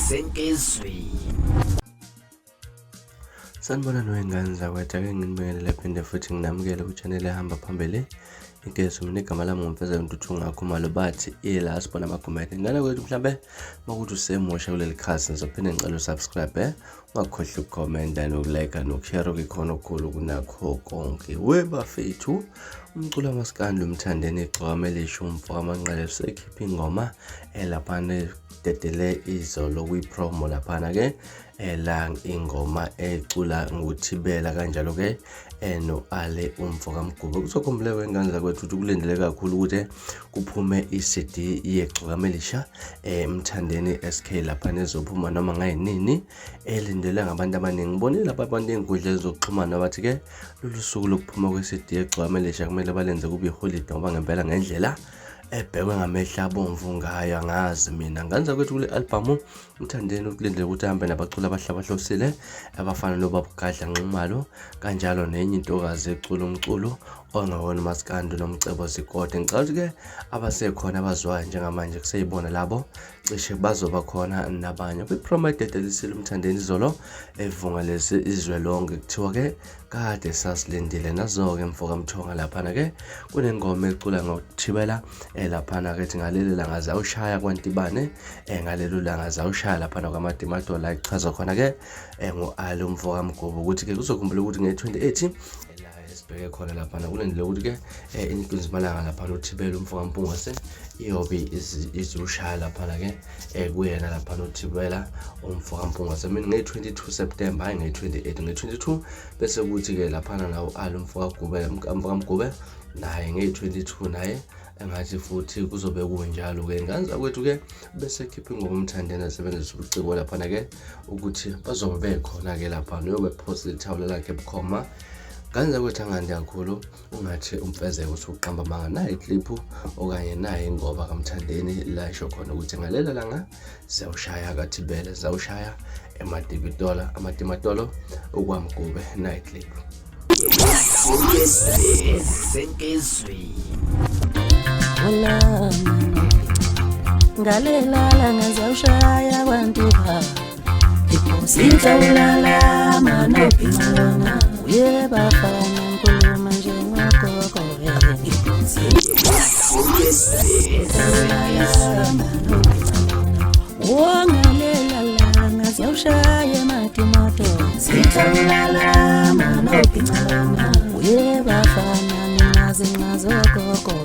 Senkizwi. Sanibonani wey'ngane zakwethu, ake nginibingelele phinde futhi nginamukele kwi-channel ehamba phambili inkezo. Mina igama lami nguMfezeko Ntuthu Ngakhumalo, bathi ila sibona amagumede. Ngane kwethu mhlambe makuthi usemusha kuleli khasi, ngizophinde ngicela usubscribe, ungakhohlwa ukukhomenta nokulike nokushare okuyikhona okukhulu kunakho konke. We bafethu, umculo wamaskandi uMthandeni Igcokama Elisha umfo kaManqele usekhipha ingoma elaphana ededele izolo kwi-promo laphana ke ela ingoma ecula nguThibela kanjalo ke no-Ale umfo kaMgube. Kuzokhumbuleka ingane zakwethu ukuthi kulindele kakhulu ukuthi kuphume i-CD yegcokama elisha eMthandeni SK laphana ezophuma noma ngayinini elindelwe ngabantu abaningi. Ngibonile lapha abantu ey'nkundleni zokuxhumana bathi ke lolu suku lokuphuma kwe-CD yegcokama elisha kumele balenze kube iholide ngoba ngempela ngendlela ebhekwe ngamehlo abomvu ngayo angazi mina. Ngane zakwethu kule albhamu uMthandeni ukulindele ukuthi ahambe nabaculi abahlabahlosile abafana nobaba uGadla Nxumalo kanjalo nenye intokazi ecula umculo ongewona umaskandi uNomcebo Zikode. Ngicabanga ukuthi-ke abasekhona abaziwayo njengamanje kuseyibona labo cishe bazoba khona nabanye kwi-promo ededelisile uMthandeni izolo evunga lesi izwe lonke kuthiwa-ke kade sasilindile nazo-ke mfoka Mthonga laphana-ke kunengoma ecula ngokuthibela laphana-ke ethi ngaleli langa zawushaya kwantibane ngalelo langa zawushaya laphana kwamadimadola ichaza khona-ke ngu-Ali umfoka Mgobo ukuthi-ke kuzokhumbula ukuthi nge-28 la esibheke khona laphana kulindele ukuthi-ke inkunzimalanga laphana uthibela umfoka Mpungose iyobe izushaya laphana-ke kuyena laphana uthibela umfoka Mpungose mina nge-22 September hhayi nge-28 nge-22 bese kuthi-ke laphana nawo Ali umfoka Gube umfoka Mgube naye nge-22 naye engathi futhi kuzobe kunjalo-ke ngane zakwethu-ke bese khipha ingoma uMthandeni asebenzisa ubuciko laphana-ke ukuthi bazobe bekhona-ke laphana uyobe phose ithawula lakhe bukhoma. Ngane zakwethu angandi kakhulu ungathi uMfezeko usuqamba amanga nayi ikliphu okanye nayi ingoma kaMthandeni la isho khona ukuthi ngalela langa siyawushaya kaThibele siyawushaya emadibitola amadimatolo okwamgube nayi ikliphu. Senkizwi. Ngalela langa zawushaya kwantuba Sitawulala manopinona uye bafana ngikhuluma njengogogo Wangalela langa ziyawushaya ematimoto Sitawulala manopinona uye bafana ngingazi ngingazogogo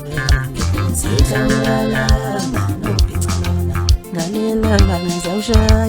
Sitawulala manopinona ngalela langa zawushaya.